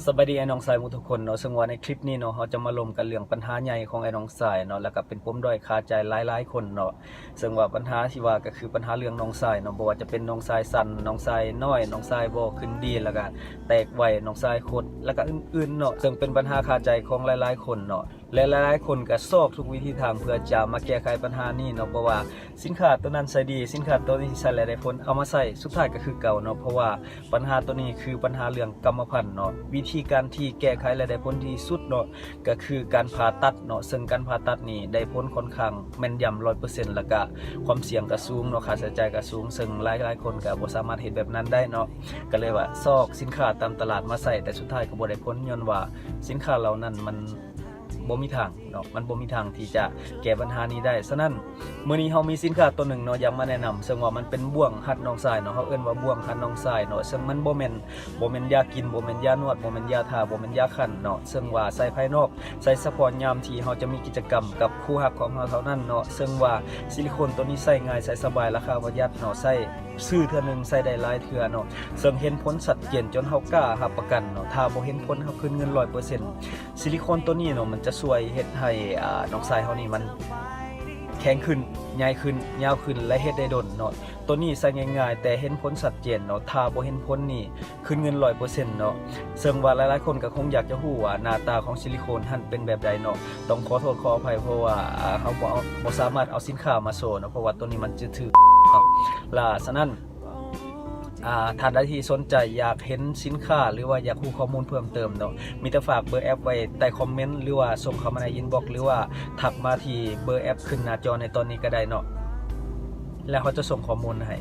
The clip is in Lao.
ສະບາຍດີອ້າຍນ້ອງຊາຍໝົດທຸກຄົນເນາະ. ເຊິ່ງວ່າໃນຄລິບນີ້ເນາະ ເຮົາຈະມາລົມກັນເລື່ອງບັນຫາໃຫຍ່ຂອງອ້າຍນ້ອງຊາຍເນາະ ແລ້ວກໍເປັນປົມດ້ອຍຄາໃຈຫຼາຍໆຄົນເນາະ. ເຊິ່ງວ່າບັນຫາທີ່ວ່າກໍຄືບັນຫາເລື່ອງນ້ອງຊາຍເນາະ, ບໍ່ວ່າຈະເປັນນ້ອງຊາຍສັ່ນ, ນ້ອງຊາຍນ້ອຍ, ນ້ອງຊາຍບໍ່ຄືນດີ, ແລ້ວກໍແຕກໄວ, ນ້ອງຊາຍຄົດ ແລ້ວກໍອື່ນໆເນາະ. ເຊິ່ງເປັນບັນຫາຄາໃຈຂອງຫຼາຍໆຄົນເນາະ ແລະ ຫຼາຍໆຄົນກໍຊອກທຸກວິທີທາງເພື່ອຈະມາແກ້ໄຂບັນຫານີ້ເນາະ, ເພາະວ່າສິນຄ້າໂຕນັ້ນໃຊ້ດີ, ສິນຄ້າໂຕນີ້ໃຊ້ແລ້ວໄດ້ຜົນ, ເອົາມາໃຊ້ ສຸດທ້າຍກໍຄືເກົ່າເນາະ. ເພາະວ່າບັນຫາໂຕນີ້ຄືບັນຫາເລື່ອງກຳມະພັນເນາະ. ວິທີການທີ່ແກ້ໄຂແລ້ວໄດ້ຜົນທີ່ສຸດເນາະ ກໍຄືການຜ່າຕັດເນາະ, ເຊິ່ງການຜ່າຕັດນີ້ໄດ້ຜົນຂ້ອນຂ້າງແມ່ນຢຳຮ້ອຍເປີເຊັນ ແລ້ວກະຄວາມສ່ຽງກະສູງເນາະ, ຄ່າໃຊ້ຈ່າຍກະສູງ, ເຊິ່ງຫຼາຍໆຄົນກະບໍ່ສາມາດເຮັດແບບນັ້ນໄດ້ເນາະ. ກໍເລີຍວ່າຊອກສິນຄ້າຕາມຕະຫຼາດມາໃຊ້ ແຕ່ສຸດທ້າຍກໍບໍ່ໄດ້ຜົນ ຍ້ອນວ່າສິນຄ້າເຫຼົ່ານັ້ນມັນບໍ່ມີທາງເນາະ, ມັນບໍ່ມີທາງທີ່ຈະແກ້ບັນຫານີ້ໄດ້. ສະນັ້ນ ມື້ນີ້ເຮົາມີສິນຄ້າໂຕໜຶ່ງເນາະ ຢາກມາແນະນຳ, ເຊິ່ງວ່າມັນເປັນບ່ວງຮັດນ້ອງຊາຍເນາະ, ເຮົາເອີ້ນວ່າບ່ວງຮັດນ້ອງຊາຍເນາະ, ເຊິ່ງມັນບໍ່ແມ່ນ ບໍ່ແມ່ນຢາກິນ, ບໍ່ແມ່ນຢານວດ, ບໍ່ແມ່ນຢາທາ, ບໍ່ແມ່ນຢາຄັນເນາະ, ເຊິ່ງວ່າໃຊ້ພາຍນອກ, ໃຊ້ສະເພາະຍາມທີ່ເຮົາຈະມີກິດຈະກຳກັບຄູ່ຮັກຂອງເຮົາເທົ່ານັ້ນເນາະ. ເຊິ່ງວ່າຊິລິໂຄນໂຕນີ້ໃຊ້ງ່າຍ, ໃຊ້ສະບາຍ, ລາຄາປະຢັດເນາະ, ໃຊ້ຊື້ເທື່ອໜຶ່ງໃຊ້ໄດ້ຫຼາຍເທື່ອເນາະ, ເຊິ່ງເຫັນຜົນຊັດເຈນຈົນເຮົາກ້າຮັບປະກັນເນາະ, ຖ້າບໍ່ເຫັນຜົນເຮົາຄືນເງິນຮ້ອຍເປີເຊັນ. ຊິລິໂຄນໂຕນີ້ເນາະ ມັນຈະຊ່ວຍເຮັດໃຫ້ ອາ ນ້ອງຊາຍເຮົານີ້ມັນແຂງຂຶ້ນ, ໃຫຍ່ຂຶ້ນ, ຍາວຂຶ້ນ ແລະ ເຮັດໄດ້ດົນເນາະ. ໂຕນີ້ໃຊ້ງ່າຍໆ ແຕ່ເຫັນຜົນຊັດເຈນເນາະ, ຖ້າບໍ່ເຫັນຜົນນີ້ຄືນເງິນຮ້ອຍເປີເຊັນເນາະ. ເຊິ່ງວ່າຫຼາຍໆຄົນກໍຄົງຢາກຈະຮູ້ວ່າໜ້າຕາຂອງຊິລິໂຄນຫັ້ນເປັນແບບໃດເນາະ. ຕ້ອງຂໍໂທດຂໍອະໄພ ເພາະວ່າ ອາ ເຮົາບໍ່ເອົາ ບໍ່ສາມາດເອົາສິນຄ້າມາໂຊເນາະ, ເພາະວ່າໂຕນີ້ມັນຈະຖືກເນາະ. ລະສະນັ້ນ ອາ ທ່ານໃດທີ່ສົນໃຈຢາກເຫັນສິນຄ້າ ຫຼືວ່າຢາກຮູ້ຂໍ້ມູນເພີ່ມເຕີມເນາະ, ມີແຕ່ຝາກເບີແອັບໄວ້ໃຕ້ຄອມເມັນ ຫຼືວ່າສົ່ງເຂົ້າມາໃນອິນບັອກ ຫຼືວ່າທັກມາທີ່ເບີແອັບຂຶ້ນໜ້າຈໍໃນຕອນນີ້ກໍໄດ້ເນາະ, ແລ້ວເຮົາຈະສົ່ງຂໍ້ມູນໃຫ້.